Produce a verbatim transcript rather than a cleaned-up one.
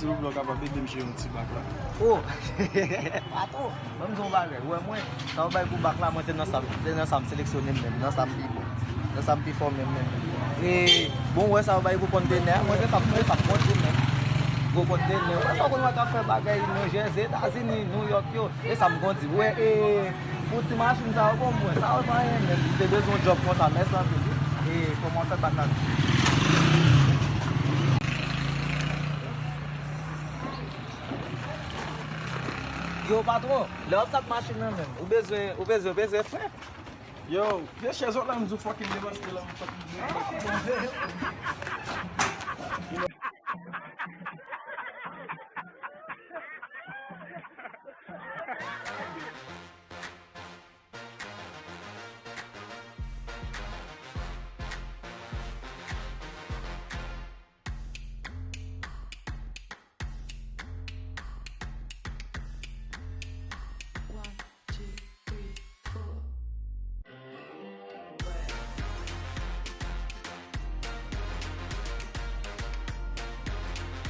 Silvouplè, w kapab ede m jere yon ti bak la? Oh! Patwon, ban m di w yon bagay. Ou wè mwen, sa w bay pou bak la, mwen se nan sa, se nan sa m seleksyone m menm, nan sa m pi bon, nan sa m pi fò menm menm. E, bon, ou wè sa w bay pou kontenè a, mwen se sa, se sa m kontwole menm. Gwo kontenè. Ou wè sa w konn wè k ap fè bagay New Jersey, Etazini, New York yo. E sa m konn di, ou wè, e, pou ti machin sa yo, bon, mwen, sa yo pa anyen, men m te bezwen yon djòb konsa, mèsi anpil. E, kòman w fè bak la? Yo, patwon, lè w ap sot machin nan menm, ou bezwen, ou bezwen, ou bezwen fren? Yo, vye chèz la, m di w fucking demontre la, m fucking demontre.